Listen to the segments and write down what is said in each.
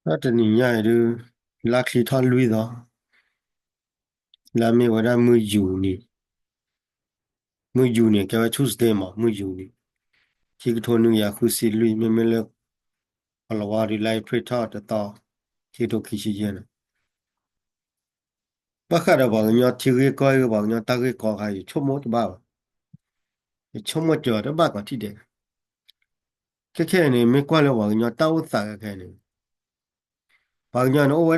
တၢ်တနံၤညါအံၤဒုး လါချံထီၣ်လွံၢ်သီ, လၢမ့ၢ်ဝဲဒၣ်မုၢ်ယူၤနံၤ, မုၢ်ယူၤန့ၣ် ကဲဝဲ Tuesday မး မုၢ်ယူၤနံၤ, ခံကထိနွံကယၤဃုဆံလွံၢ်, မ့မ့ၢ်လၢ ကီၤလၤဝါဒုး လါအ့ဖြ့ၣ်ထီၣ်တသီ, ခံကထိခံဆံယဲၢ်န့ၣ် ဘၣ်ဃးဒီးပှၤကညီထံဂ့ၢ်ကီၢ်ဂ့ၢ် ပှၤကညီတၢ်ဂ့ၢ်ကီခါ ယဆိကမိၣ်တဘၣ်ဘၣ်, ယဆိကမိၣ်ကၠီၤတဘၣ်ကိးထံၣ်ဒဲး, ခဲခဲအံၤန့ၣ် မ့ၢ်ကွၢ်လၢပှၤကညီတၢ်အိၣ်သးခဲခဲအံၤန့ၣ်, ပှၤကညီန့ၣ် အိၣ်ဝဲ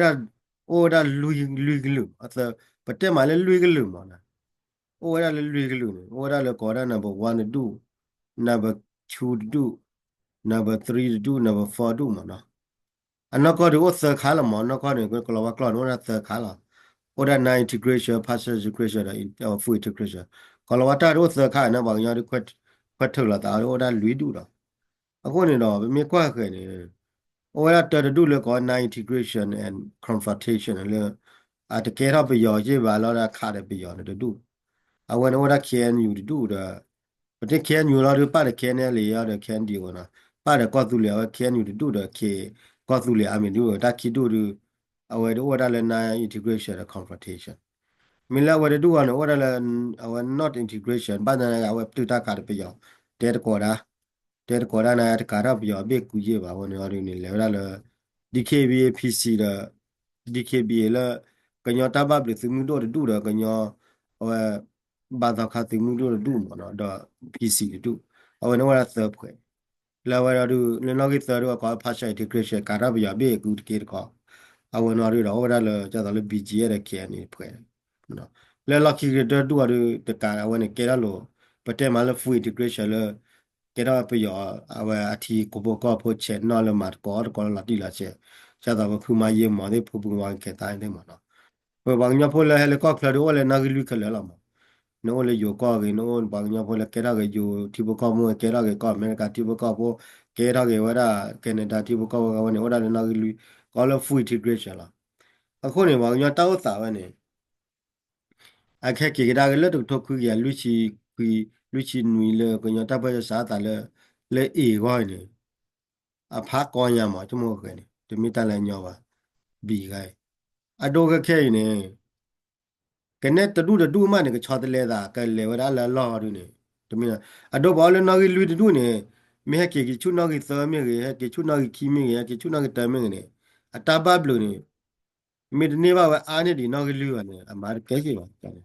ဒၣ်လွံၢ်ကလုာ်, ပတဲမးလၢလွံၢ်ကလုာ်မး, အိၣ်ဝဲဒၣ်လၢလွံၢ်ကလုာ်န့ၣ် အိၣ်ဝဲဒၣ်လၢကိးဝဲဒၣ် number one တဒူၣ်, number two တဒူၣ်, number three တဒူၣ်, number four တဒူၣ်မးနီၤ. အနီၢ်ကီၢ်ဒုးအိၣ်သၢခါလီၤမး, အနီၢ်ကီၢ်န့ၣ် ကလီၤဝါကျိာ်န့ၣ် အိၣ်ဒၣ်သၢခါလီၤ. အိၣ်ဒၣ် non integration, partial integration ဒီး full integration. ကလီၤဝါတၢ်ဒုးအိၣ်သၢခါန့ၣ် ပှၤကညီဒုး ခွဲးထုးလိာ်သး အိၣ်ဒၣ်လွံၢ်ဒူၣ်ဒီး, အဃိန့ၣ်ဒီး ပမ့ၢ်ကွၢ်ဃဲၤန့ၣ် အိၣ်ဝဲဒၣ်တၢတဒူၣ်လၢကိး non integration and confrontation လၢ အတကဲထီၣ်ပယီၤက့ၢ်ဘၣ်လီၤ ဒီးခးဒီးပယီၤန့ၣ်တဒူၣ်, အဝဲန့ၣ်အိၣ်ဝဲဒၣ် K N U တဒူၣ်ဒီး ပတဲ K N U လီၤဒုး ပၣ်ဒီး K N L A ဒီး K N D O နီၤ, ပၣ်ဒီးကီၢ်သူလ့ၤ အဝဲ K N U တဒူၣ်ဒီး ကီၢ်သူလ့ၤ Army တဒူၣ်ဒီး တၢ်ခံဒူၣ်ဒုး အဝဲဒုးအိၣ်ဝဲဒၣ်လၢ non integration ဒီး confrontation. မ့ၢ်လၢအဝဲတဒူၣ်အီၤန့ၣ် အိၣ်ဝဲဒၣ်လၢ အဝဲ not integration ဘၣ်သနာ်က့ အဝဲပတုာ်တၢ်ခးဒီးပယီၤ တဲတကိးဒၣ်, တဲတကိးဒၣ်န့ၣ် တကးထီၣ်ပယီၤအဘ့ၣ်ကူယ့ၢ်ဘၣ် အဝဲန့ၣ်အီၤဒုးန့ၣ် လဲၤဝဲဒၣ်လၢ D K B A P C ဒီး D K B A လၢ ကညီတၢ်ဘၣ်ဘျုးသုးမုၢ်ဒိၣ်တဒူၣ်ဒီး ကညီ အဝဲ ဘၣ်သီခါသုးမုၢ်ဒိၣ်တဒူၣ်မးနီၤ ဒီး P C တဒူၣ်, အဝဲန့ၣ်အိၣ်ဝဲဒၣ်သၢဖှဲး, လၢအဝဲဒၣ်ဒုး လၢနီၣ်ဂံၢ်သၢဒုး အကိး partial integration ကးထီၣ်ပယီၤဘ့ၣ်ကူတက့ၢ်တခီ, အဝဲန့ၣ်ဒုးဒီး အိၣ်ဝဲဒၣ်လၢ ဒ်သိးလၢ B G F ဒီး K N A တဖှဲး လၢလီၢ်ခံကတၢၢ်တဒူၣ်အီၤဒုး တကးအဝဲန့ၣ် ကဲထီၣ်လိာ် ပတဲမးလၢ full integration လၢ ကဲထီၣ်ပယီၤ အဝဲအထံဖိကီၢ်ဖိဆဲးနီၣ်လၢမၤသကိးတကိးလီၤတံၢ်လီၤဆဲး, ဒ်သိးပဖုမၤယ့မီၤသ့ၣ် ဖုပူၤမၤကဲၤသးသ့ၣ်မးနီၤ, ပပှၤကညီဖိလၢဟဲလၢကီၢ်ချၢဒုးအိၣ်လၢနီၣ်ဂံၢ်လွံၢ်ခဲလၢာ်လီၤမး, နအိၣ်လၢယိၤကီၢ်ဂ့ၤ နအိၣ်ပှၤကညီဖိလၢကဲထီၣ်က့ၤယိၤ ထံဖိကီၢ်ဖိ ကဲထီၣ်က့ၤကီၢ်အမဲရကၤထံဖိကီၢ်ဖိ ကဲထီၣ်က့ၤဝဲဒၣ် Canada ထံဖိကီၢ်ဖိ အဝဲန့ၣ် အိၣ်ဒၣ်လၢနီၣ်ဂံၢ်လွံၢ် ကိးလၢ full integration လီၤ. အဃိန့ၣ် ပှၤကညီတၢ်အိၣ်သးဝဲန့ၣ် အကဟဲက့ၤကဒါက့ၤလၢတကထိခွံကယၤလွံၢ်ဆံခွံ လွံၢ်ဆံနွံလၢကညီတၢ်ပၢဆှၢစးအသးလၢ လၢအ့ၣ်ဂီၢ်အံၤန့ၣ် အဖးကီညါမး ဆိကမိၣ်ဃဲၤန့ၣ် တမ့ၢ်တၢ်လၢအညီဘၣ် ဘံၣ်ဂၤအံၤ အဒိခဲခဲအံၤန့ၣ် ကနဲတဒူၣ်တဒူၣ်မးန့ၣ် ကဆီတလဲသး ကလဲၤဝဲဒၣ်လၢအလီၢ်ဒုးန့ၣ် တမ့ၢ် အဒိပှၤအိၣ်လၢနီၣ်ဂံၢ်လွံၢ်တဒူၣ်န့ၣ် မ့ၢ်ဟဲက့ၤက့ၤဆူနီၣ်ဂံၢ်သၢမ့ၢ်ဂ့ၤ ဟဲက့ၤဆူနီၣ်ဂံၢ်ခံမ့ၢ်ဂ့ၤ ဟဲက့ၤဆူနီၣ်ဂံၢ်တၢမ့ၢ်ဂ့ၤန့ၣ် အတၢ်ဘၣ်ဘျုးန့ၣ် မ့ၢ်တန့ၢ်ဘၣ်ဝဲအါန့ၢ်ဒံးနီၣ်ဂံၢ်လွံၢ်ဘၣ်န့ၣ် အမၤတကဲက့ၤဘၣ်န့ၣ်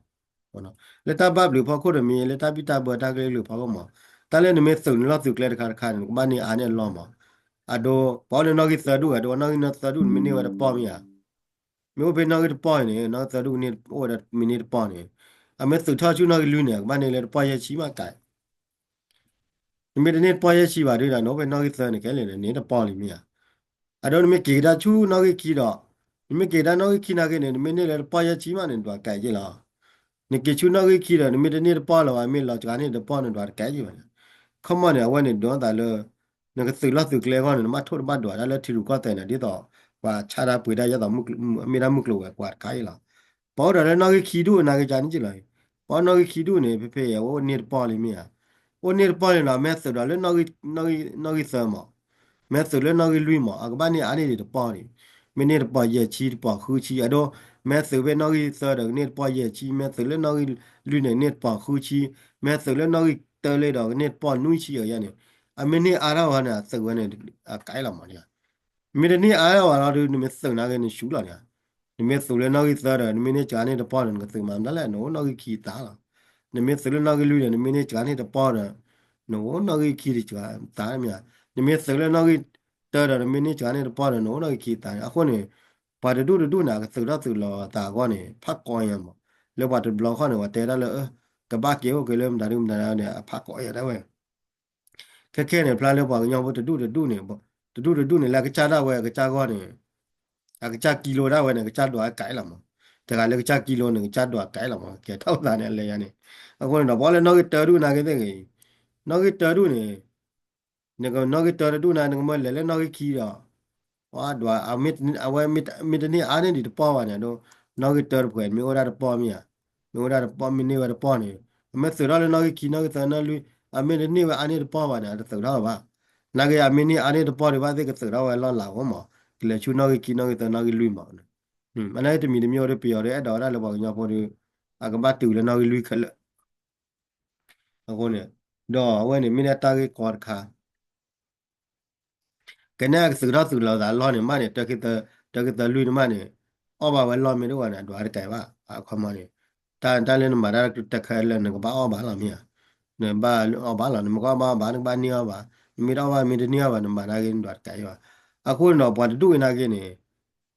လၢတၢ်ဘၣ်ဘျုးဖီခိၣ်တမံၤ လၢတၢ်ဘံၣ်တၢ်ဘၢတၢ်ကလုာ်ဖီခိၣ်မး တၢ်လၢနမ့ၢ်သုးန့ၣ်လီၢ်သုးကျဲတခါတခါန့ၣ် နကဘၣ်န့ၢ်အါန့ၢ်အလီၢ်မး အဒိ ပှၤအိၣ်လၢနီၣ်ဂံၢ်သၢဒူၣ်ဂၤ ဒိနီၣ်ဂံၢ်နီၣ်သၢဒူၣ်န့ၣ် မ့ၢ်န့ၢ်ဝဲတပီၢ်မ့ၢ်ဧါ မ့ၢ်အိၣ်ဖဲနီၣ်ဂံၢ်တပီၢ်အံၤန့ၣ် နီၣ်ဂံၢ်သၢဒူၣ်န့ၣ် အိၣ်ဝဲဒၣ်မ့ၢ်န့ၢ်တပီၢ်န့ၣ် အမ့ၢ်သုးထီၣ်ဆူနီၣ်ဂံၢ်လွံၢ်န့ၣ် ကဘၣ်န့ၢ်လၢတပီၢ်ယဲၢ်ဆံမးကဲ နမ့ၢ်တန့ၢ်တပီၢ်ယဲၢ်ဆံဘၣ်ဒုးဒီး နအိၣ်ဖဲနီၣ်ဂံၢ်သၢန့ၣ် ခဲလၢာ်န့ၣ် န့ၢ်တပီၢ်လံမ့ၢ်ဧါ အဒိနမ့ၢ်က့ၤကဒါဆူနီၣ်ဂံၢ်ခံဒီး နမ့ၢ်က့ၤကဒါနီၣ်ဂံၢ်ခံနာ်က့န့ၣ် နမ့ၢ်န့ၢ်လၢတပီၢ်ယဲၢ်ဆံမးန့ၣ် နဒွးကဲက့ၤလီၤ နက့ၤဆူနီၣ်ဂံၢ်ခံဒီး နမ့ၢ်တန့ၢ်တပီၢ်လၢၤဘၣ် မ့ၢ်လီၤစှၤန့ၢ်တပီၢ်န့ၣ် ဒွးတကဲက့ၤဘၣ်န့ၣ် ခီမီန့ၣ် အဝဲန့ၣ်ဒိးသးလၢ နကသုးလီၢ်သုးကျဲအဂီၢ်န့ၣ် နဘၣ်ထိၣ်တဘၣ်ဒွးတၢ်လၢထံရူၢ်ကီၢ်သဲးန့ၣ် ဒ်သိး ပှၤဆါတၢ်ပှ့ၤတၢ်ယဲသိး မ့ၢ်ဒၣ်မုၢ်ကျိၤဝဲၤကွာ်တခါအံၤလီၤ ပှၤအိၣ်ဒီးလၢနီၣ်ဂံၢ်ခံဒူၣ်နာ်က့န့ၣ်က့လီၤ ပှၤနီၣ်ဂံၢ်ခံဒူၣ်န့ၣ် ဖဲဖဲအံၤ အိၣ်န့ၢ်တပီၢ်လံမ့ၢ်ဧါ အိၣ်န့ၢ်တပီၢ်လံလီၤ မ့ၢ်သုးဒီးလၢ နီၣ်ဂံၢ်သၢမး မ့ၢ်သုးလၢနီၣ်ဂံၢ်လွံၢ်မး အကဘၣ်န့ၢ်အါန့ၢ်ဒံးတပီၢ်န့ၣ် မ့ၢ်န့ၢ်တပီၢ်ယဲၢ်ဆံ တပီၢ်ဃုဆံ အဒိ မ့ၢ်သုးဖဲနီၣ်ဂံၢ်သၢဒီးကန့ၢ်တပီၢ်ယဲၢ်ဆံ မ့ၢ်သုးလၢနီၣ်ဂံၢ်လွံၢ်န့ၣ် န့ၢ်တပီၢ်ဃုဆံ မ့ၢ်သုးလၢနီၣ်ဂံၢ်တၢလံဒီးကန့ၢ်တပီၢ်နွံဆံအံၤန့ၣ် အမ့ၢ်န့ၢ်အါထီၣ်ဝဲန့ၣ် အသုးဝဲန့ၣ် အကဲလီၤမး မ့ၢ်တန့ၢ်အါထီၣ်ဝဲလီၤဒုး နမ့ၢ်သုးနာ်က့န့ၣ် ဆူးလီၤန့ၣ် နမ့ၢ်သုးလၢနီၣ်ဂံၢ်သၢဒီး နမ့ၢ်န့ၢ်စှၤန့ၢ်တပီၢ်ဒီး နကသုးမၤမတၤလဲၣ် နအိၣ်နီၣ်ဂံၢ်ခံသးလီၤ နမ့ၢ်သုးလၢနီၣ်ဂံၢ်လွံၢ်ဒီး နမ့ၢ်န့ၢ်စှၤန့ၢ်တပီၢ်ဒီး နအိၣ်နီၣ်ဂံၢ်ခံတစှၤသးမ့ၢ်ဧါ နမ့ၢ်သုးလၢနီၣ်ဂံၢ်တၢဒီး နမ့ၢ်န့ၢ်စှၤန့ၢ်တပီၢ်ဒီး နအိၣ်နီၣ်ဂံၢ်ခံသးန့ၣ် အဃိန့ၣ် ပှၤတဒူၣ်တဒူၣ်န့ၣ် အကသုးထီၣ်သုးလီၤသးအဂီၢ်န့ၣ် ဖးကီညါမး လၢပှၤတဘျီဃီန့ၣ် ပှၤတဲဒၣ်လၢ ကဘၣ်က့ၤအိၣ်က့ၤလၢမတၤဒုမတၤဒုန့ၣ် အဖးကီညါဒၣ်ဝဲ ခဲခဲန့ၣ် ဖျါလၢပှၤကညီဖိတဒူၣ်တဒူၣ်န့ၣ် တဒူၣ်တဒူၣ်န့ၣ် လၢအကစၢ်ဒၣ်ဝဲအကစၢ်ဂီၢ်န့ၣ် အကစၢ်ကံလိဒၣ်ဝဲန့ၣ် အကစၢ်ဒွးကဲလီၤမး တဂၤလၢကစၢ်ကံလိန့ၣ် ကစၢ်ဒွးကဲလီၤမး ကဲထီၣ်သးန့ၣ် အလဲၤယါန့ၣ် အဃိန့ၣ်ဒီး ပှၤလၢနီၣ်ဂံၢ်တၢဒူၣ်နာ်က့သ့ၣ်ဂ့ၤ နီၣ်ဂံၢ်တၢဒူၣ်န့ၣ် နကနီၣ်ဂံၢ်တၢတဒူၣ်န့ၣ် နကမၢလဲၤလၢနီၣ်ဂံၢ်ခံဒီး အဝဲမ့ၢ်တန့ၢ်အါန့ၢ်ဒံးတပီၢ်ဘၣ်န့ၣ် အဒိ နီၣ်ဂံၢ်တၢတပှဲၤ မ့ၢ်အိၣ်ဒၣ်တပီၢ်မ့ၢ်ဧါ မ့ၢ်အိၣ်ဒၣ်တပီၢ် မ့ၢ်န့ၢ်ဝဲတပီၢ်န့ၣ် အမ့ၢ်သုးထီၣ်လၢနီၣ်ဂံၢ်ခံ နီၣ်ဂံၢ်သၢ နီၣ်ဂံၢ်လွံၢ် အမ့ၢ်တန့ၢ်ဝဲအါန့ၢ်တပီၢ်ဘၣ်န့ၣ် အတသုးထီၣ်ဘၣ် နာ်က့ အမ့ၢ်န့ၢ်အါန့ၢ်တပီၢ်ဒံးဘၣ်သ့ၣ် ကသုးထီၣ်ဝဲလီၢ်လၤအိၣ်မး ကလဲၤဆူနီၣ်ဂံၢ်ခံ နီၣ်ဂံၢ်သၢ နီၣ်ဂံၢ်လွံၢ်မး, အနာ်က့တမံၤတမံၤအိၣ်ဒီးပယီၤဒီး အဲၣ်ဒိးဝဲဒၣ်လၢပှၤကညီဖိဒီး အကဘၣ်တုၤလၢနီၣ်ဂံၢ်လွံၢ်ခဲလၢာ် အဃိန့ၣ်, ဒီးအဝဲန့ၣ် မ့ၢ်ဒၣ်တၢ်ဂ့ၢ်ကီတခါ ကနဲၣ်အကသုးထီၣ်သုးလီၤသးလီၢ်န့ၣ်မးန့ၣ် တၢခံသၢလွံၢ်န့ၣ်မးန့ၣ်, အီၣ်ဘၣ်ဝဲလီၢ်မ့ၢ်တအိၣ်ဘၣ်န့ၣ် အဒွးတကဲဘၣ်, အခီမီန့ၣ်, တၢ်လၢနမၤတၢ်တခဲလၢာ် နကဘၣ်အီၣ်ဘၣ်လီၤမ့ၢ်ဧါ, နဘၣ်အီၣ်ဘၣ်လီၤ, နမ့ၢ်ကအီၣ်ဘၣ်အီၣ်ဘၣ် နကဘၣ်န့ၢ်အီၣ်ဘၣ်, နမ့ၢ်တအီၣ်ဘၣ်မ့ၢ်တန့ၢ်အီၣ်ဘၣ် နမၤတၢ်ဂ့ၢ်နဒွးတကဲဘၣ်. အဃိန့ၣ်ဒီး ပှၤတဒူၣ်အံၤနာ်က့န့ၣ်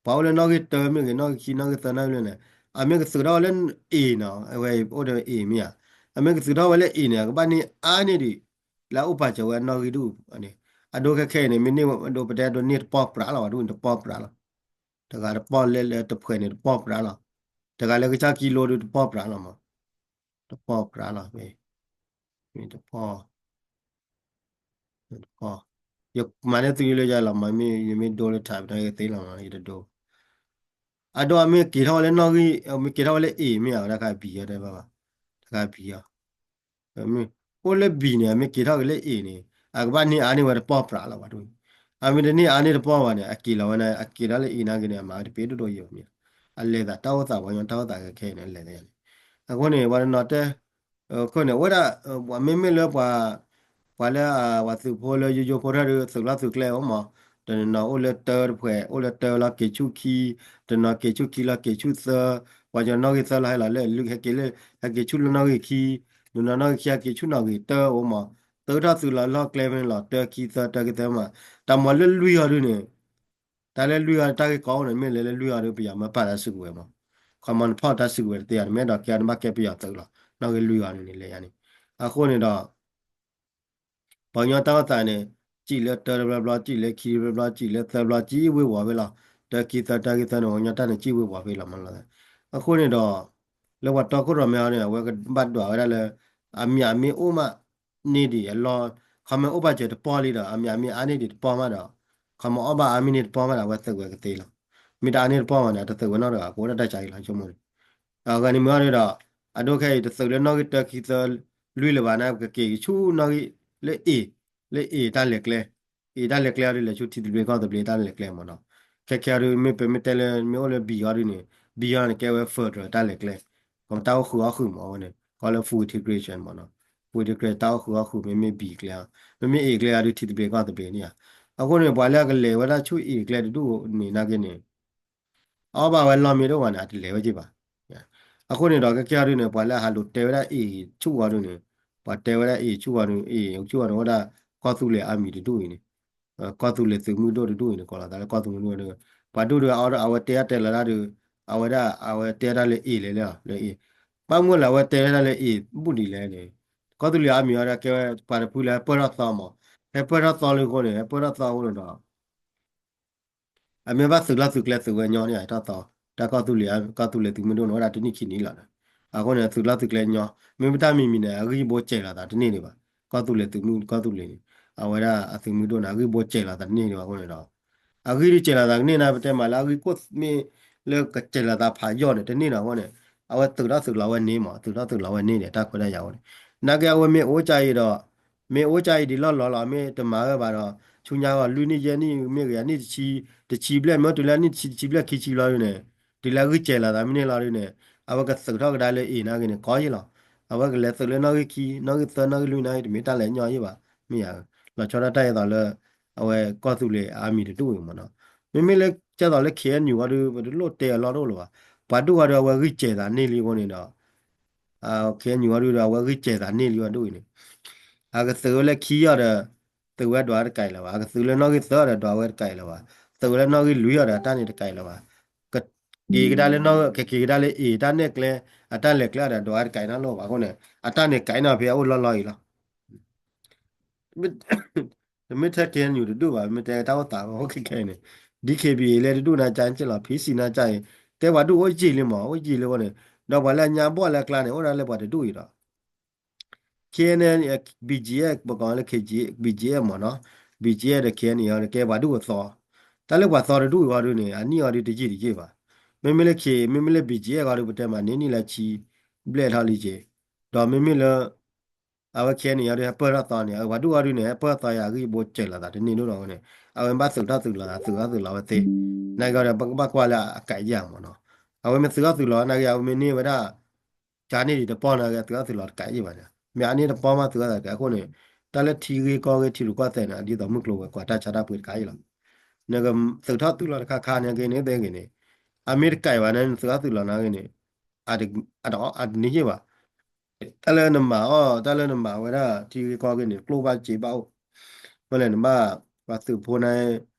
ပှၤအိၣ်လၢနီၣ်ဂံၢ်တၢမ့ၢ်ဂ့ၤ နီၣ်ဂံၢ်ခံ နီၣ်ဂံၢ်သၢ နီၣ်ဂံၢ်လွံၢ်န့ၣ်, အမ့ၢ်ကသုးထီၣ်ဝဲလၢအ့ၣ်နီၤ, အဝဲအိၣ်ဒီးအ့ၣ်မ့ၢ်ဧါ, အမ့ၢ်ကသုးထီၣ်ဝဲလၢအ့ၣ်န့ၣ် အကဘၣ်န့ၢ်အါန့ၢ်ဒံး လၢအအိၣ်ပာ်စၢၤဝဲအနီၣ်ဂံၢ်ဒူၣ်န့ၣ်, အဒိခဲခဲအံၤန့ၣ် မ့ၢ်န့ၢ်ဒိပတဲဒိးန့ၢ်တပီၢ်ပြးလီၤ, ပှၤဒူၣ်န့ၣ်တပီၢ်ပြးလီၤ, တဂၤတပီၢ်လဲလဲတဖှဲးန့ၣ်တပီၢ်ပြးလီၤ, တဂၤလၢကစၢ်ကံလိဒုးတပီၢ်ပြးလီၤမး, တပီၢ်ပြးလီၤ, မ့ၢ်တပီၢ် တပီၢ်, ယမၤန့ၢ်သုလၢယလီၤမး, ယမ့ၢ်ဒိလၢထးပတဲကသ့လီၤမး, ယတဒိ အဒိ အမ့ၢ်က့ၤထီၣ်ဝဲလၢနီၣ်ဂံၢ်, မ့ၢ်က့ၤထီၣ်ဝဲလၢအ့ၣ်မ့ၢ်ဧါ, တခါဘံၤအီၤတဲဘၣ်ဘၣ်, တခါဘံၤအီၤ, အိၣ်လၢဘံၤန့ၣ် အမ့ၢ်က့ၤထီၣ်က့ၤလၢအ့ၣ်န့ၣ် အကဘၣ်န့ၢ်အါန့ၢ်ဝဲတပီၢ်ပြးလီၤ, ပှၤဒူၣ်, အမ့ၢ်တန့ၢ်အါန့ၢ်တပီၢ်ဘၣ်န့ၣ် အက့ၤလီၤဝဲန့ၣ် အက့ၤထီၣ်လၢအ့ၣ်နာ်က့န့ၣ် အမၤဝဲတပ့ၤဒိၣ်ဒိၣ်ယိာ်မ့ၢ်, အလဲၤသးတၢ်အိၣ်သး ပှၤကညီတၢ်အိၣ်သးခဲခဲအံၤန့ၣ်လဲၤန့ၣ်, အဃိန့ၣ် ပှၤတနီၤတဲ အဃိန့ၣ် အဝဲဒၣ် မ့မ့ၢ်လၢပှၤ ပှၤလၢ ပှၤသုးဖိလၢယိယိဖိထၢၣ်ဒီး သုးလီၢ်သုးကျဲအိၣ်မး, တနီၤအိၣ်လၢတၢတဖှဲး အိၣ်လၢတၢလီၤက့ၤဆူခံ, တနီၤက့ၤဆူခံလီၤက့ၤဆူသၢ, ပှၤကညီနီၣ်ဂံၢ်သၢလီၤဟဲလီၤလၢ ဟဲက့ၤလၢ ဟဲက့ၤဆူလၢနီၣ်ဂံၢ်ခံ, တနီၤနီၣ်ဂံၢ်ခံဟဲက့ၤဆူနီၣ်ဂံၢ်တၢအိၣ်မး, သုးထီၣ်သုးလီၤလီၢ်ကျဲဖဲန့ၣ်လီၤ တၢခံသၢတၢခံသၢမး, တၢ်မၤလၢလွံၢ်အီၤဒုန့ၣ် တၢ်လၢလွံၢ်အီၤတၢ်ဂ့ၢ်ကီအိၣ်န့ၣ် မ့ၢ်လဲၤလၢလွံၢ်အီၤဒီး ပယီၤမၢပာ်တၢ်စုကဝဲၤမး, ခီမီနဖီၣ်တၢ်စုကဝဲၤတသ့ဧါ, နမ့ၢ်အဲၣ်ဒိးကဲအီၤ နဘၣ်ကဲပယီၤသုးလီၤ, နီၣ်ဂံၢ်လွံၢ်အီၤန့ၣ်န့ၣ်လဲၤယါန့ၣ်, အဃိန့ၣ်ဒီး ပှၤကညီတၢ်အိၣ်သးန့ၣ် စံၣ်လၢတၢတဘျီဘျီ စံၣ်လၢခံတဘျီဘျီ စံၣ်လၢသၢဘျီ စံၣ်ဝ့ၤဝီၤဖဲလီၤ, တၢခံသၢတၢခံသၢန့ၣ် ပှၤကညီတၢ်န့ၣ် စံၣ်ဝ့ၤဝီၤဖဲလီၤမးလီၤ, အဃိန့ၣ်ဒီး လၢပှၤတီခိၣ်ရိၣ်မဲအီၤန့ၣ် အဝဲကဘၣ်ဒွးဝဲဒၣ်လၢ အမံၤအမ့ၢ်အိၣ်မး န့ၢ်ဒံးအလီၢ်, ခီမီအိၣ်ပာ်စၢၤတပီၢ်လံဒီး အမံၤအမ့ၢ်အါန့ၢ်ဒံးတပီၢ်မးဒီး ခီမီအီၣ်ဘၣ်အါမ့ၢ်န့ၢ်တပီၢ်မးဒီး အဝဲသုးဝဲကသ့လီၤ. မ့ၢ်တအါန့ၢ်တပီၢ်မးန့ၣ် အတသုးဝဲနီတဂၤ ကအိၣ်ဒၣ်တၢ်ကၢအံၤလီၤ ဆိကမိၣ်န့ၣ်. အဂၤန့ၣ်မ့ၢ်အီၤဒီး အဒိခဲအံၤတသုးလၢနီၣ်ဂံၢ်တၢခံသၢလွံၢ်လၢၤဘၣ်န့ၣ် ကက့ၤဆူနီၣ်ဂံၢ်လၢအ့ၣ်, လၢအ့ၣ်တၢ်လဲၤကျဲ အ့ၣ်တၢ်လဲၤကျဲအီၤဒုး လဲၤဆူထံသဘျ့ကီၢ်သဘျ့တၢ်လဲၤကျဲမးနီၤ. ခဲခဲအီၤဒုး မ့ၢ်ပမ့ၢ်တဲလၢ မ့ၢ်အိၣ်လၢဘံၣ်အီၤဒုးန့ၣ် ဘံၣ်အီၤန့ၣ် ကဲဝဲ federal တၢ်လဲၤကျဲ, ကီးတၢ်အိၣ်ဃုာ်အီၣ်ဃုာ်မးအဝဲန့ၣ် ကီးလၢ full integration မးနီၤ. full integration တၢ်အိၣ်ဃုာ်အီၣ်ဃုာ် မ့မ့ၢ်ဘံၣ်ကျဲ, မ့မ့ၢ်အ့ၣ်ကျဲအီၤဒုး ထံသဘျ့ကီၢ်သဘျ့န့ၣ်ဧါ. အဃိန့ၣ် ပှၤလၢအကလဲၤဝဲဒၣ်ဆူအ့ၣ်ကျဲတဒူၣ်န့ၣ်နာ်က့န့ၣ် အီၣ်ဘၣ်ဝဲလီၢ်မ့ၢ်တအိၣ်ဘၣ်န့ၣ် အတလဲၤဝဲက့ၤဘၣ်. အဃိန့ၣ်ဒီး ကဲကဲအီၤဒုးန့ၣ် ပှၤလၢအဟးလိာ်တဲဝဲဒၣ်အ့ၣ်ဆူၣ်အီၤဒုးန့ၣ်, ပှၤတဲဝဲဒၣ်အ့ၣ်ဆူၣ်အီၤဒုး အ့ၣ်ဆူၣ်အီၤန့ၣ် အိၣ်ဝဲဒၣ်ကီၢ်သူလ့ၤအါမံၤတဒူၣ်အံၤန့ၣ်, ကီၢ်သူလ့ၤသုးမုၢ်ဒိၣ်တဒူၣ်အံၤန့ၣ် ကိးလီၤသးလၢကီၢ်သူလ့ၤဒုး, ပှၤဒူၣ်ဒုး အဝဲတဲတၢ်တဲလီၤတၢ်ဒုး, အဝဲဒၣ် အဝဲတဲတၢ်လၢအ့ၣ်လဲၣ်လၢ လၢအ့ၣ်, ဘၣ်မနုၤလၢအဝဲတဲတၢ်လၢအ့ၣ်ဘူၣ်ဒ်လဲၣ်န့ၣ်, ကီၢ်သူလ့ၤအါမံၤအီၤဒုး ကဲဝဲပှၤတဖုလၢဟဲပၢၢ်ထီၣ်သီမး, ဟဲပၢၢ်ထီၣ်သီလံအဃိန့ၣ် ဟဲပၢၢ်ထီၣ်သီအဃိန့ၣ်ဒီး အမ့ၢ်ဘၣ်သုးလီၢ်သုးကျဲသုးဝဲညီန့ၣ် တၢ်သီ, တၢ်ကီၢ်သူလ့ၤ, ကီၢ်သူလ့ၤသုးမုၢ်ဒိၣ်န့ၣ်ဝဲဒၣ်တနံၣ်ခံနံၣ်လီၤ. အဃိန့ၣ် သုးလီၢ်သုးကျဲညီ, မ့မ့ၢ်တၢ်မံၤမံၤန့ၣ် အဂံၢ်ဘိစဲးလီၤသးတန့ၢ်ဒံးဘၣ်. ကီၢ်သူလ့ၤသုးမုၢ် ကီၢ်သူလ့ၤန့ၣ် အဝဲဒၣ်အသုးမုၢ်ဒိၣ်န့ၣ် အဂံၢ်ဘိစဲးလီၤသးတန့ၢ်ဒံးဘၣ်အဃိန့ၣ်ဒီး အဂံၢ်ဒုးစဲးလီၤသးကန့ၢ်န့ၣ် ပတဲမးလၢအဂံၢ်ခိၣ်မ့ၢ်လၢကစဲးလီၤသးဖးယိာ်န့ၣ် တန့ၢ်ဒီးအဃိန့ၣ် အဝဲသုးထီၣ်သုးလီၤဝဲန့ၣ်မး, သုးထီၣ်သုးလီၤဝဲန့ၣ်ဒီး တၢ်ခွဲးတၢ်ယာ်အဃိန့ၣ် နာ်က့အဝဲမ့ၢ်အိၣ်ကၢအံၤဒီး မ့ၢ်အိၣ်ကၢအံၤဒ်လီၢ်လီၤလီၤ မ့ၢ်တမၤဝဲဘၣ်ဒီး ဆူညါအီၤ လွံၢ်နံၣ်ယဲၢ်နံၣ်မ့ၢ်ဂ့ၤ အနံၣ်တဆံ တဆံဘျဲၣ် မ့ၢ်တုၤလၢအနံၣ်တဆံ တဆံဘျဲၣ်ခံဆံလီၤဒုးန့ၣ် တုၤလၢအဂံၢ်စဲးလီၤသးမ့ၢ်န့ၢ်လီၤဒုးန့ၣ် အဝဲကသုးထီၣ်ကဒါလၢအ့ၣ်နာ်က့န့ၣ် ကီယ့ၢ်လီၤ. အဝဲကလဲၤသုးလၢနီၣ်ဂံၢ်ခံ နီၣ်ဂံၢ်သၢ နီၣ်ဂံၢ်လွံၢ်နာ်က့ တမ့ၢ်တၢ်လဲၤညီယ့ၢ်ဘၣ် မ့ၢ်ယၤ လီၤဆီဒၣ်တၢ်အသိးလၢ အဝဲကီၢ်သူလ့ၤအါမံၤတဒူၣ်အံၤမးနီၤ. မ့မ့ၢ်လၢကဲသိးလၢ ခ့ၣ်အဲၣ်ယူၣ် အီၤဒုး ပတလိၣ်တဲအလီၢ်တအိၣ်လၢၤဘၣ်. ပှၤဒူၣ်အီၤဒုး အဝဲဂံၢ်စဲးသးန့ၢ်လံအဃိန့ၣ်ဒီး ခ့ၣ်အဲၣ်ယူၣ် အီၤဒုးဒီး အဝဲဂံၢ်စဲးသးန့ၢ်လံအီၤဒုးအံၤန့ၣ် အကသုးဝဲလၢခံအီၤဒီး သုးဝဲဒွးဝဲတကးအံၤလၢၤဘၣ်. အကသုးလၢနီၣ်ဂံၢ်သၢအီၤဒီး ဒွးဝဲတကးအံၤလၢၤဘၣ်. သုးဝဲလၢနီၣ်ဂံၢ်လွံၢ်အီၤဒီး တၢ်န့ၣ်တကးအံၤလၢၤဘၣ်. ကက့ၤကဒါလၢ ကက့ၤကဒါလၢအ့ၣ် တၢ်နဲၣ်ကျဲ အတၢ်လဲၤကျဲအီၤဒီး ဒွးဝဲတကးအံၤနီတလိၣ်ဘၣ်အဃိန့ၣ် အတၢ်န့ၣ်ကးအံၤနီၤဖဲအအိၣ်လီၢ်လီၢ်အံၤလီၤ. တမ့ၢ်ထဲ ခ့ၣ်အဲၣ်ယူၣ် တဒူၣ်ဘၣ်, မ့ၢ်တဲတၢ်အိၣ်သးအိၣ်ခဲခဲအံၤန့ၣ် ဒ်ခ့ၣ်ဘံၣ်အံၤလၢတဒူၣ်နၤကၢ်က့ၢ်လီၤ, ဖံစံၣ်နၤကၢ်အံၤ တဲပှၤဒူၣ်အိၣ်ယံာ်လံမး အိၣ်ယံာ်လံအဃိန့ၣ် ဒီးပှၤလၢအညါဘီၣ်လၢအကျါန့ၣ် အိၣ်ဒၣ်လၢပှၤတဒူၣ်အံၤဒီး ခ့ၣ်အဲၣ်ယူၣ် ဘီကီးလၢ ခ့ၣ်အဲၣ်ယူၣ် ဘီကီးလၢ ခ့ၣ်အဲၣ်ယူၣ် မးနီၤ, ဘီကီးလၢ ခ့ၣ်အဲၣ်ယူၣ် အီၤန့ၣ် ကဲပှၤဒူၣ်အသီ, တၢ်လၢပှၤသီတဒူၣ်အံၤအီၤဒုးန့ၣ် အနံၣ်အီၤဒုးတယံာ်တယံာ်ဘၣ်. မ့မ့ၢ်လၢခ့ၣ် မ့မ့ၢ်လၢ ဘီကီးလၢအီၤဒုး ပတဲမးန့ၣ်နံၣ်လၢဆံဘျဲၣ်ထီၣ်လံက့ၤ, ဒီးမ့မ့ၢ်လၢ အဝဲခဲအံၤန့ၣ် အဒုးဟဲပၢၢ်ထီၣ်သီန့ၣ် ပှၤဒူၣ်အီၤဒုးန့ၣ် ဟဲပၢၢ်ထီၣ်သီယၤ အဂံၢ်ဘိစၢၤလိာ်သးတန့ၢ်ဒိၣ်ဒီးဝဲန့ၣ် အဝဲဘၣ်သုးထီၣ်သုးလီၤသး သုးထီၣ်သုးလီၤဝဲသ့ နာ်က့ဒီး ပကဘၣ်ကွၢ်လၢအကးယၢ်မးနီၤ အဝဲမ့ၢ်သုးထီၣ်သုးလီၤနာ်က့ အဝဲမ့ၢ်န့ၢ်ဝဲဒၣ် ကန့ၢ်ဒံးတပီၢ်နာ်က့ သုးထီၣ်သုးလီၤတကးယၢ်ဘၣ်န့ၣ် မ့ၢ်အန့ၢ်တပီၢ်မးသုးထီၣ်သုးလီၤတကးအဃိန့ၣ် တၢ်လၢထံဂ့ၢ်ကီၢ်ဂ့ၢ်ထံရူၢ်ကီၢ်သဲးန့ၣ် အဒ်သိးမုၢ်ကျိၤဝဲၤကွာ်တၢ်ဆါတၢ်ပှ့ၤတကးယၢ်လီၤ နကသုးထီၣ်သုးလီၤတခါခါန့ၣ်က့န့ၣ်သ့ဂ့ၤန့ၣ် အမ့ၢ်တကးဘၣ်န့ၣ် နသုးထီၣ်သုးလီၤနာ်က့န့ၣ် အတန့ၢ်ယၢ်ဘၣ် တၢ်လၢနမၤအီၤ တၢ်လၢနမၤဝဲဒၣ်ထံဂ့ၢ်ကီၢ်ဂ့ၢ်န့ၣ် ကျိၣ်ဘၣ်စ့ဘၣ်အိၣ် မ့ၢ်လဲၣ်နဘၣ် ပှၤသုးဖိန့ၣ်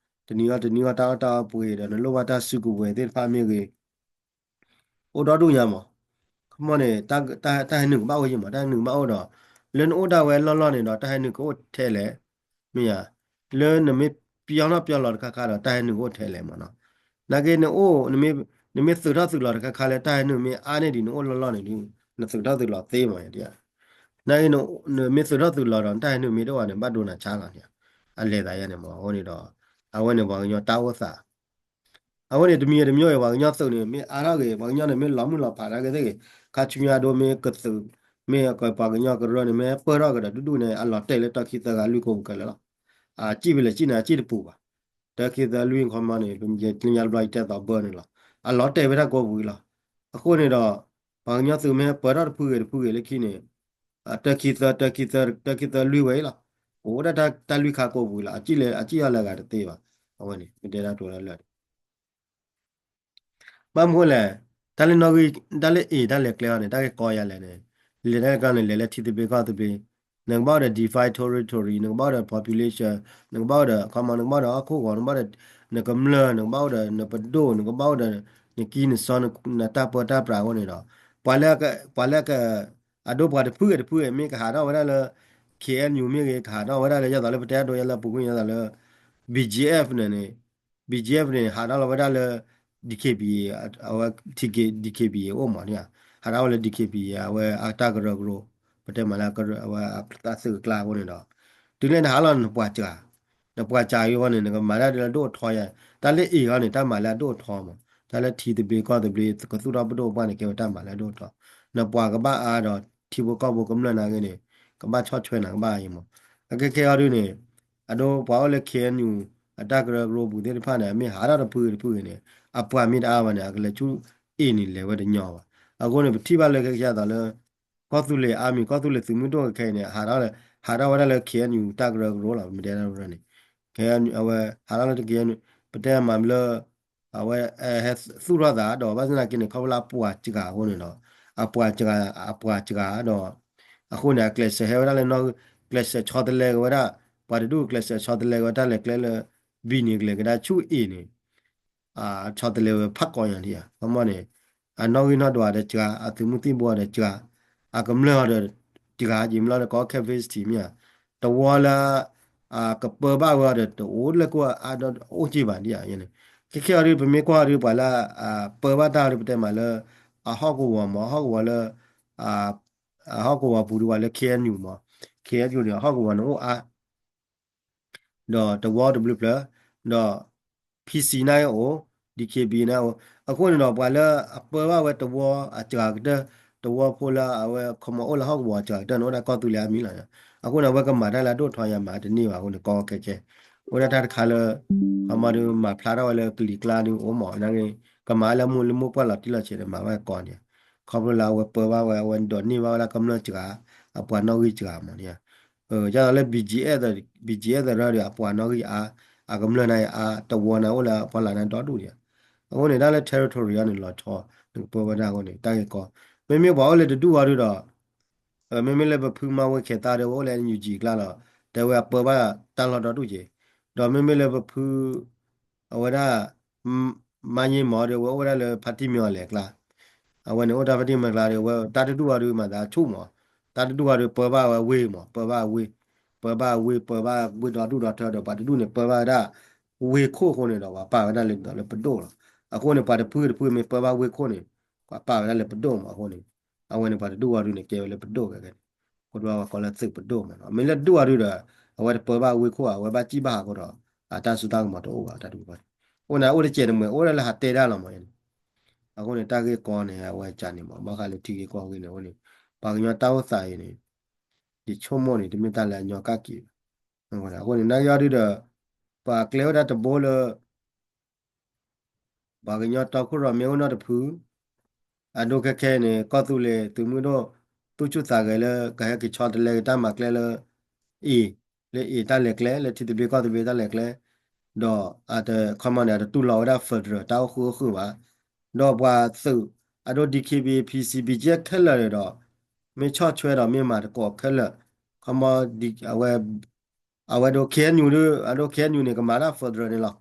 တနံၤအီၤတနံၤအီၤတၢ်အီၣ်တၢ်အီပှ့ၤဒီး နလိၣ်ဘၣ်တၢ်စုကဝဲၤသ့ၣ်တဖၣ်မ့ၢ်ဂ့ၤ အိၣ်ဒီဒူၣ်ညါမး ခီမီန့ၣ် တၢ်ဟဲနုာ်ကဘၣ်အိၣ်ယံၤမး တၢ်ဟဲနုာ်ကဘၣ်အိၣ်ဒီး လၢနအိၣ်ဒၣ်ဝဲလီၢ်လီၢ်န့ၣ်ဒီး တၢ်ဟဲနုာ်ကအိၣ်ထဲလဲၣ် မ့ၢ်ဧါ လၢနမ့ၢ်ပျီနီၣ်ပျီလီၤတခါခါဒီး တၢ်ဟဲနုာ်ကအိၣ်ထဲလဲၣ်မးနီၤ နာ်က့နအိၣ် နမ့ၢ်သုးထီၣ်သုးလီၤတခါခါလၢတၢ်ဟဲနုာ်မ့ၢ်အါန့ၢ်ဒံးနအိၣ်လီၢ်လီၢ်န့ၣ်ဒုး နသုးထီၣ်သုးလီၤသ့မး နာ်က့ နမ့ၢ်သုးထီၣ်သုးလီၤဒီး နတၢ်ဟဲနုာ်မ့ၢ်တအိၣ်ဘၣ်န့ၣ် ဘၣ်ဒိနၤဆါလီၤန့ၣ် အလဲၤသးယါန့ၣ်မး အဃိန့ၣ်ဒီး အဝဲန့ၣ်ပှၤကညီတၢ်အိၣ်သး အဝဲန့ၣ်တမံၤတမံၤအံၤ ပှၤကညီသုးန့ၣ် မ့ၢ်အါထီၣ်ဂ့ၤ ပှၤကညီန့ၣ် မ့ၢ်လီၤမုၢ်လီၤဖးတၢ်ဂ့ၤသ့ၣ်ဂ့ၤ ခါဆူညါအဒိမ့ၢ်ကသုး မ့ၢ်ကပှၤကညီကရၢန့ၣ် မ့ၢ်ပၢၢ်ထီၣ်ကဒီးဒူၣ်ဒူၣ်န့ၣ် အလီၤတဲာ်လၢတၢ်ခံသၢဂၤလွံၢ်ကိးပူၤခဲလၢာ်လီၤ. အစံၣ်ဖဲလဲၣ်စံၣ်န့ၣ် အစံၣ်တပူၤဘၣ်. တၢ်ခံသၢလွံၢ်ခီမီန့ၣ် ပမ့ၢ်ညါတဘျီယတဲသိးဘၢန့ၣ်လီၤ. အလီၤတဲာ်ဝဲဒၣ်ကိးပူၤလီၤ. အဃိန့ၣ်ဒီး ပှၤကညီသုးမ့ၢ်ပၢၢ်ထီၣ်တဖုဂ့ၤတဖုဂ့ၤလၢခံန့ၣ် တၢ်ခံသၢ တၢ်ခံသၢ တၢ်ခံသၢလွံၢ်ဝဲအံၤလီၤ. အိၣ်ဝဲဒၣ်တၢ်လွံၢ်ခါကိးပူၤလီၤ. အစံၣ်လၢ အစံၣ်အီၤလၢအဂၤတသ့ဘၣ်. အဝဲန့ၣ် မ့ၢ်တဲဒၣ်တိၤလၢလၢာ်န့ၣ် ဘၣ်မနုၤလဲၣ်, တၢ်လၢနီၣ်ဂံၢ် တၢ်လၢအ့ၣ်တၢ်လဲၤကျဲအီၤန့ၣ် တၢ်ဂ့ၢ်ကီယၤလဲၣ်န့ၣ်, လဲၤတၢ်ကျဲန့ၣ် လဲၤလၢထံသဘျ့ကီၢ်သဘျ့, နကဘၣ်အိၣ်ဒီး defined territory, နကဘၣ်အိၣ်ဒီး population, နကဘၣ်အိၣ်ဒီး ခီမီ နကဘၣ်အိၣ်ဒီးဟီၣ်ခိၣ်ဂီၤ, နကဘၣ်အိၣ်ဒီး နကမျၢၢ်, နကဘၣ်အိၣ်ဒီးနပဒိၣ်, နကဘၣ်အိၣ်ဒီး နကံနစီ နတၢ်ပၢတၢ်ပြးအဃိန့ၣ်ဒီး ပှၤလၢ ပှၤလၢက အဒိပှၤတဖုဂ့ၤတဖုဂ့ၤ မ့ၢ်ကဟးထီၣ်ဝဲဒၣ်လၢ ခ့ၣ်အဲၣ်ယူၣ်မ့ၢ်ဂ့ၤ, ကဟးထီၣ်ဝဲဒၣ်လၢ ယဲသိးလၢပတဲအဒိ ယဲလၢပူၤကွံာ် ယဲသိးလၢ ဘံၣ်ကၠံၣ်အဲၣ်ဖ်န့ၣ်န့ၣ်, ဘံၣ်ကၠံၣ်အဲၣ်ဖ်န့ၣ် ဟးထီၣ်လီၤဝဲဒၣ်လၢ ဒံၣ်ခ့ၣ်ဘံၣ်, အဝဲ ဒံၣ်ခ့ၣ်ဘံၣ်အအိၣ်မးန့ၣ်ဧါ, ဟးထီၣ်ဝဲလၢ ဒံၣ်ခ့ၣ်ဘံၣ် အဝဲအတၢ်ကရၢကရိ, ပတဲမးလၢအဝဲအတၢ်သုးအကျါအဃိန့ၣ်ဒီး, တုၤလၢနဟးလီၤနပှၤစှၤ, နပှၤစှၤအံၤအဃိန့ၣ် နကမၤတၢ်ဒ်လၢအဒိၣ်အထီယါ, တၢ်လၢအ့ၣ်အီၤန့ၣ် တၢ်မၤလၢအဒိၣ်အထီမး, တၢ်လၢထံသဘျ့ကီၢ်သဘျ့ ကသူၣ်ထီၣ်ပဒိၣ်ပပှၢ်န့ၣ် ကဲဝဲတၢ်မၤလၢအဒိၣ်အထီ, နပှၤကဘၣ်အါဒီး ထံဖိကီၢ်ဖိကမျၢၢ်နာ်က့န့ၣ် ကဘၣ်ဆီၣ်ထွဲနၤကဘၣ်အါအံၤမး, အခဲခဲအံၤဒုန့ၣ် အဒိပှၤအိၣ်လၢ ခ့ၣ်အဲၣ်ယူၣ် အတၢ်ကရၢကရိပူၤသ့ၣ်တဖၣ်န့ၣ် အမ့ၢ်ဟးထီၣ်တဖုဂ့ၤတဖုဂ့ၤန့ၣ် အပှၤမ့ၢ်တအါဘၣ်န့ၣ် အကလဲၤဆူအ့ၣ်န့ၣ် လဲၤဝဲတညီဘၣ်. အဃိန့ၣ် ပထံၣ်ဘၣ်လၢခဲခဲအံၤသိးလၢ ကီၢ်သူလ့ၤအါမံၤ ကီၢ်သူလ့ၤသုးမုၢ်ဒိၣ်ခဲခဲအံၤန့ၣ် ဟးထီၣ်ဝဲဒၣ်လၢ ခ့ၣ်အဲၣ်ယူၣ် တၢ်ကရၢကရိလီၤ, ပမ့ၢ်တဲဒၣ်န့ၣ် ခ့ၣ်အဲၣ်ယူၣ် အဝဲဟးထီၣ်လၢတက့ၢ်န့ၣ် ပတဲမးလၢ အဝဲဟဲသူၣ်ထီၣ်သးဒီး ဘၣ်ဆၣ်သနာ်က့န့ၣ် ခီဖျိလၢအပှၤစှၤအဃိန့ၣ်ဒီး အပှၤစှၤ အပှၤစှၤဒီး အဃိန့ၣ် အကျဲးစၢးဟဲဝဲဒၣ်လၢ ကျဲးစၢးဆီတလဲက့ၤဝဲဒၣ် ပှၤတဒူၣ်ကျဲးစၢးဆီတလဲက့ၤဝဲတၢ်လဲၤကျဲလၢ ဘံၣ်န့ၣ် ကလဲၤကဒါဆူအ့ၣ်န့ၣ် ဆီတလဲဝဲဖးကီညါဒံးဧါ, ခီမီန့ၣ် အနီၣ်ဂံၢ်နီၣ်ဒွးဒီးစှၤ, အသုးမုၢ်သံၣ်ဘိဒီးစှၤ, အကမျၢၢ်အီၤဒီးစှၤ, ယံာ်မးလီၤဒီး ကီ capacity မ့ၢ်ဧါ, တဝီလၢ ကပၢဘၣ်ဝဲအီၤဒီးတအိၣ်လၢကအိၣ်အါဒီးအိၣ်က့ဘၣ်ဒံးဧါ, ခဲခဲအံၤဒု ပမ့ၢ်ကွၢ်အီၤဒု ပှၤလၢ ပၢဘၣ်တၢ်အီၤဒု ပတဲမးလၢ အဟီၣ်ကဝီၤမး အဟီၣ်ကဝီၤလၢ အဟီၣ်ကဝီၤပူၤဒု ပှၤလၢ ခ့ၣ်အဲၣ်ယူၣ် မး ခ့ၣ်အဲၣ်ယူၣ်န့ၣ် အဟီၣ်ကဝီၤန့ၣ်အိၣ်အါ ဒီးတဝီတဘျုးဖျၢၣ်, ဒီး ဖံစံန့ၣ်အိၣ်, ဒံၣ်ခ့ၣ်ဘံၣ်န့ၣ်အိၣ်, အဃိန့ၣ်ဒီးပှၤလၢအပၢဘၣ်ဝဲတဝီအစှၤကတၢၢ်, တဝီဖိလၢအဝဲခီမီအိၣ်လၢဟီၣ်ကဝီၤအစှၤကတၢၢ်န့ၣ် အိၣ်ဒၣ်ကီၢ်သူလ့ၤအါမံၤလီၤ. အဃိန့ၣ် အဝဲကမၤတၢ်လၢအဒိၣ်ထီယါမးတန့ၢ်ဘၣ်အဃိန့ၣ် ကီကီခဲခဲ, အိၣ်ဒၣ်တၢ်တခါလၢ ခီမီဒု မၤဖျါထီၣ်ဝဲလၢကလံၤကျါဒုအိၣ်မး နာ်က့ ကမၤလၢမုၢ်လၢမိၢ်ပှၢ်လီၤတံၢ်လီၤဆဲးဒီးမၤဝဲကီန့ၣ်, ခီဖျိလၢအဝဲပၢဘၣ်ဝဲ အဝဲဒိးန့ၢ်ဘၣ်ဝဲဒၣ်ကမျၢၢ်စှၤ, အပှၤနီၣ်ဂံၢ်စှၤမးန့ၣ် ဒ်သိးလၢ ဘံၣ်ကၠံၣ်အဲၣ်သရၢဒီး အပှၤနီၣ်ဂံၢ်အါ, အကမျၢၢ်န့ၣ်အါ, တဝီန့ၣ်အိၣ်လၢအဖီလာ်န့ၣ်ဒီဒူၣ်ဒံးဧါ. အဃိန့ၣ် တၢ်လၢ territory အံၤန့ၣ် လီၤဆီ နကပၢဝဲဒၣ်အဃိန့ၣ် တၢ်ဂ့ၢ်ကီ, မ့မ့ၢ်ပှၤအိၣ်လၢတဒူၣ်အီၤဒုဒီး မ့မ့ၢ်လၢပဖုမါဝ့ခဲသၣ်ဒီး အဝဲအိၣ်လၢ NUG အကျါလီၤ, တဲဝဲအပၢဘၣ်တၢ်လီၢ်ဒီဒူၣ်က့ၤ, ဒီးမ့မ့ၢ်လၢပဖု အဝဲဒၣ် မါယ့မီၤဒီး အဝဲအိၣ်ဝဲဒၣ်လၢဖါတံၢ်မ့ၢ်အီၤလဲၣ်အကျါ, အဝဲန့ၣ်အိၣ်တၢ်ဖါတံၢ်မ့ၢ်အီၤကျါဒီး အဝဲတၢ်တဒူၣ်အီၤဒုမၤသးဆူၣ်မး, တၢ်တဒူၣ်အီၤဒုပၢဘၣ်ဝဲဝ့ၢ်မး, ပၢဘၣ်ဝ့ၢ်, ပၢဘၣ်ဝ့ၢ် ပၢဘၣ်ဝ့ၢ်ဒီဒူၣ်ဒီထၢဒီး ပှၤတဒူၣ်န့ၣ် ပၢဘၣ်ဝဲဒၣ် ဝ့ၢ်ခိၣ်အဃိန့ၣ်ဒီး ပှၤပာ်ဝဲဒၣ်လၢဒ်သိးလၢပဒိၣ်လီၤ. အဃိန့ၣ် ပှၤတဖုတဖုမ့ၢ်ပၢဘၣ်ဝ့ၢ်ခိၣ်န့ၣ် ပှၤပာ်ဝဲဒၣ်လၢပဒိၣ်မးအဃိန့ၣ်, အဝဲန့ၣ်ပှၤတဒူၣ်အီၤဒုန့ၣ် ကဲဝဲလၢပဒိၣ်ခဲကဲန့ၣ်, ခိၣ်ဒွဲၣ်ဝဲကိးလၢသုးပဒိၣ်မးနီၤ, မ့ၢ်လၢတဒူၣ်အီၤဒုဒီး အဝဲတပၢဘၣ်ဝ့ၢ်ခိၣ် အဝဲဘၣ်စံၣ်ဘၣ်ဟးဃိဒီး အတၢ်စိတၢ်ကမီၤတအိၣ်ဘၣ် တၢ်တဒူၣ်ဘၣ်, အိၣ်န့ၣ်အိၣ်တစဲးတမှဲၤ အိၣ်ဒၣ်လၢဟးတဲဒၣ်လီၤမးန့ၣ်, အဃိန့ၣ် တၢ်ဂ့ၢ်ကီန့ၣ် အဝဲကန့ၣ်မး ဘၣ်ဃးလၢထံဂ့ၢ်ကီၢ်ဂ့ၢ်န့ၣ် အဃိန့ၣ် ပှၤကညီတၢ်အိၣ်သးအံၤန့ၣ် ယဆိကမိၣ်န့ၣ် တမ့ၢ်တၢ်လၢအညီကၣ်က့ၤဘၣ်. အဃိန့ၣ် နာ်က့အီၤဒုဒီး ပှၤကျဲဝဲဒၣ်တဘိလၢ ပှၤကညီတီခိၣ်ရိၣ်မဲအိၣ်နီတဖု အဒိခဲခဲအံၤန့ၣ် ကီၢ်သူလ့ၤသုးမုၢ်ဒိၣ် သူၣ်ဆူၣ်သးဂဲၤလၢကဟဲက့ၤဆီတလဲက့ၤတၢ်မၤကျဲလၢ အ့ၣ်, လၢအ့ၣ်တၢ်လဲၤကျဲ လၢထံသဘျ့ကီၢ်သဘျ့တၢ်လဲၤကျဲ, ဒီးအတခီမီန့ၣ် အတတူၢ်လိာ်ဝဲဒၣ် federal တၢ်အိၣ်ဃုာ်အိၣ်ဃုာ်ဘၣ်. ဒီးပှၤသုး အဒိ DKBA PC BGF ခဲလၢာ်န့ၣ်ဒီး မ့ၢ်ဆီၣ်ထွဲဒီးမ့ၢ်မၤတကိးခဲလၢာ်, ခီမီ အဝဲဒိ KNU ဒု အဒိ KNU န့ၣ် ကမၤတၢ် federal န့ၣ်လီၤ.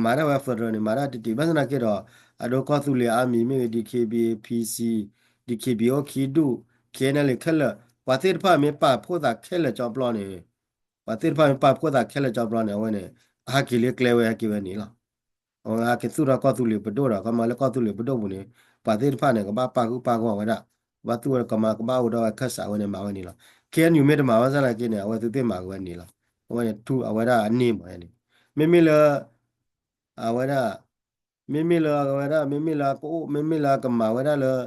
မၤဒၣ်ဝဲ federal န့ၣ် မၤတၢ်တတံၢ် ဘၣ်ဆၣ်သနာ်က့ဒီး အဒိကီၢ်သူလ့ၤ army မ့ၢ်ဂ့ၤ DKBA PC, DKBA အိၣ်ခံဒူၣ် KNLA ခဲလၢာ် ပှၤသ့ၣ်တဖၣ်မ့ၢ်ပာ်ဖှိၣ်သးခဲလၢာ်ကၠီပျီန့ၣ်, ပှၤသ့ၣ်တဖၣ်မ့ၢ်ပာ်ဖှိၣ်သးခဲလၢာ်ကၠီပျီန့ၣ် အဝဲန့ၣ် အဟးက့ၤလၢကျဲဝဲဟဲက့ၤဝဲန့ၣ်လီၤ. အဝဲဟဲက့ၤသူၣ်ထီၣ်ကီၢ်သူလ့ၤပဒိၣ်ဒီး ခီမီလၢကီၢ်သူလ့ၤပဒိၣ်ပူၤန့ၣ် ပှၤသ့ၣ်တဖၣ်န့ၣ် ကဘၣ်ပာ်ဃုာ်ပာ်ဂီၢ်ဝဲဒၣ်, ကဘၣ်သူၣ်ဝဲဒၣ် ကမၤကဘၣ်အိၣ်ဒီးဝဲခၢၣ်စးဝဲန့ၣ် မၤဝဲန့ၣ်လီၤ. KNU မ့ၢ်တမၤဘၣ်ဆၣ်သနာ်က့န့ၣ် အဝဲသုးသ့ၣ်မၤက့ၤဝဲန့ၣ်လီၤ. အဝဲန့ၣ်ထူအဝဲဒၣ်အန့ၢ်မးန့ၣ် မ့မ့ၢ်လၢ အဝဲဒၣ် မ့မ့ၢ်လၢအဝဲဒၣ် မ့မ့ၢ်လၢအကအိၣ် မ့မ့ၢ်လၢအကမၤဝဲဒၣ်လၢ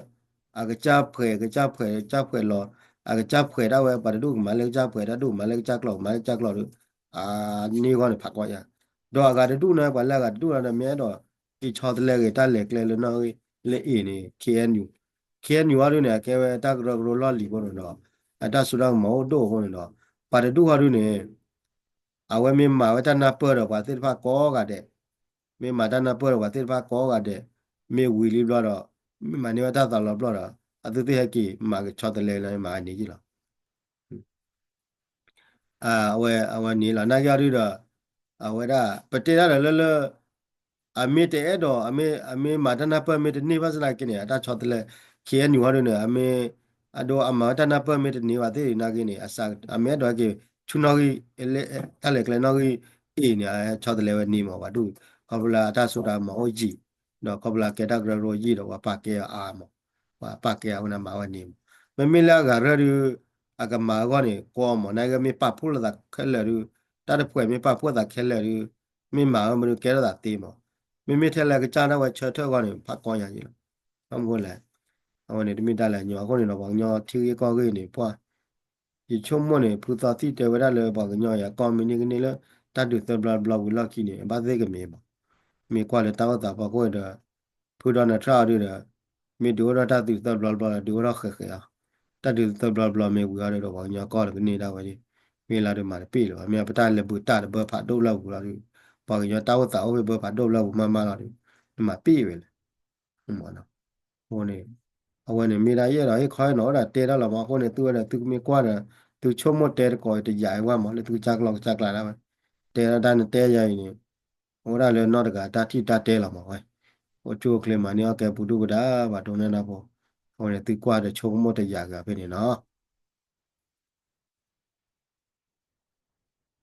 အကစၢ်ဖှဲး ကစၢ်ဖှဲး ကစၢ်ဖှဲးလီၤ အကစၢ်ဖှဲးဒၣ်ဝဲ ပှၤတဒူၣ်ကမၤလၢကစၢ်ဖှဲး တၢ်ဒူၣ်ကမၤလၢကစၢ်ကျိာ် ကမၤလၢကစၢ်ကျိာ်ဒီး အန့ၢ်အဂီၢ်န့ၣ် ဖးကီညါ, ဒီးအဂၤတဒူၣ်န့ၣ် ပှၤလၢအဂၤတဒူၣ်န့ၣ်ဒီး မ့ၢ်အဲၣ်ဒိးက့ၤဆီတလဲဂ့ၤ တၢ်လဲၤကျဲလၢနီၣ်ဂံၢ် လၢအ့ၣ်န့ၣ် KNU, KNU အီၤဒုန့ၣ် အကဲဝဲတၢ်ကရၢကရိလီၢ်လံၤအဃိန့ၣ်ဒီး အတၢ်စိတၢ်ကမီၤအိၣ်ဒိၣ်အဃိန့ၣ်ဒီး ပှၤတဒူၣ်အီၤဒုန့ၣ် အဝဲမ့ၢ်မၤဝဲတၢ်နၢ်ပၢၢ်ဒီးပှၤသ့ၣ်တဖၣ်ကိးဂၤဒဲး, မ့ၢ်မၤတၢ်နၢ်ပၢၢ်ဒီးပှၤသ့ၣ်တဖၣ်ကိးဂၤဒဲး, မ့ၢ်ဝံၤလံဘျီဒီး မ့ၢ်မၤန့ၢ်ဝဲတၢ်သးလီၤဘျီဒီး အသုသ့ၣ်ဟဲက့ၤမၤက့ၤဆီတလဲလၢမၤန့ၢ်က့ၤလီၤ. အဝဲ အဝဲန့ၣ်လီၤ နာ်က့အီၤဒုဒီး အဝဲဒၣ် ပတဲတၢ်ဒီးလၢလၢ အမ့ၢ်တအဲၣ်ဒိး အမ့ၢ် အမ့ၢ်မၤတၢ်နၢ်ပၢၢ်မ့ၢ်တန့ၢ်ဘၣ်ဆၣ်သနာ်က့န့ၣ် အတၢ်ဆီတလဲ KNU အီၤဒုန့ၣ် အမ့ၢ် အဒိအမၤဝဲတၢ်နၢ်ပၢၢ်မ့ၢ်တန့ၢ်ဘၣ်သ့ၣ်နာ်က့န့ၣ် အမ့ၢ်အဲၣ်ဒိးက့ၤ ဆူနီၣ်ဂံၢ် တၢ်လဲၤကျဲနီၣ်ဂံၢ် အ့ၣ်န့ၣ် အဆီတလဲဝဲန့ၣ်မး ပှၤဒူၣ် ခီဖျိလၢအတၢ်စိတၢ်ကမီၤအိၣ်ယံာ် ဒီးခီဖျိလၢအကဲတၢ်ကရၢကရိယံာ်ဒီး ပှၤပာ်ကဲအါမး ပှၤပာ်ကဲအါဝဲန့ၣ်မၤဝဲန့ၣ်မး မ့မ့ၢ်လၢအဂၤရၢၢ်ဒု အကမၤအဂီၢ်န့ၣ် ကီမး နာ်က့မ့ၢ်ပာ်ဖှိၣ်လိာ်သးခဲလၢာ်ဒု တၢ်တဖှဲးမ့ၢ်ပာ်ဖှိၣ်သးခဲလၢာ်ဒု မ့ၢ်မၤဝဲမနုၤကဲထီၣ်သးသ့မး မ့မ့ၢ်ထဲလၢကစၢ်ဒၣ်ဝဲဆၢထၢၣ်အဂီၢ်န့ၣ် ဖးကီညါယံာ်လီၤ ဘၣ်မနုၤလဲၣ် အဝဲန့ၣ်တမ့ၢ်တၢ်လၢအညီ အဃိန့ၣ်ဒီး ပှၤကညီထံဂ့ၢ်ကီၢ်ဂ့ၢ်န့ၣ် ပှၤ ယဆိကမိၣ်န့ၣ် ဖုသီသံတဲဝဲဒၣ်လၢပှၤကညီအံၤ ကီၢ်မ့ၢ်န့ၢ်ကန့ၢ်လၢ တၢ်ဒုးသၢဘျီတဘျီဝံၤလီၢ်ခံန့ၣ် ဘၣ်သ့ၣ်ကမ့ၢ်မး မ့ၢ်ကွၢ်လၢတၢ်အိၣ်သးဖီခိၣ်ဒီး ဖုဒီးနထၢၣ်အီၤဒုဒီး မ့ၢ်ဒုးအိၣ်ထီၣ်တၢ်ဒုးသၢဘျီတဘျီဒီး ဒုးအိၣ်ထီၣ်ဃဲးဃဲးအီၤ တၢ်ဒုးသၢဘျီတဘျီမ့ၢ်ဝံၤအီၤဒီး ပှၤကညီကီၢ်လၢကန့ၢ်ဒၣ်ဝဲန့ၣ် မ့ၢ်လၢဒုးမၤတပ့ၢ်လၢၤဘၣ် မ့ၢ်ပတၢ်လဲၤဘုးတၢ်တဘၢဖးဒိၣ်လၢပူၤလီၤဒုး ပှၤကညီတၢ်အိၣ်သးအိၣ်ဖဲဘၢဖးဒိၣ်လၢပူၤမးမးလီၤဒုး နမၤပ့ၢ်ဝဲလဲၣ် အဃိန့ၣ် အဝဲန့ၣ်မ့ၢ်ဒၣ်ယအဲၣ်ဒိးဟ့ၣ်ခီဟ့ၣ်နီၤဝဲဒၣ်တဲတၢ်လီၤမး အဃိန့ၣ် သုဝဲဒီးသုကမ့ၢ်ကွၢ်ဒီး သုဆိကမိၣ်တဲတကိးတယာ်အံၤဝဲမး လၢသုကစၢ်ကျီၢ်ကစၢ်ကျါဒၣ်ဝဲ တဲဒၣ်တၢ်နတဲယၤအံၤန့ၣ် အိၣ်ဒၣ်လၢနီၢ်တဂၤတၢ်ထံၣ်တၢ်တဲလီၤမးဝဲ အိၣ်ဆူၣ်အိၣ်ချ့မၤန့ၢ်အီၣ်ကဲပူၤဒူၣ်ပဒါ ပှၤဒိကနၣ်တၢ်ဖိ အဃိန့ၣ် သုကွၢ်ဒီးဆိကမိၣ်တယာ်ဂ့ၤဖဲန့ၣ်နီၤ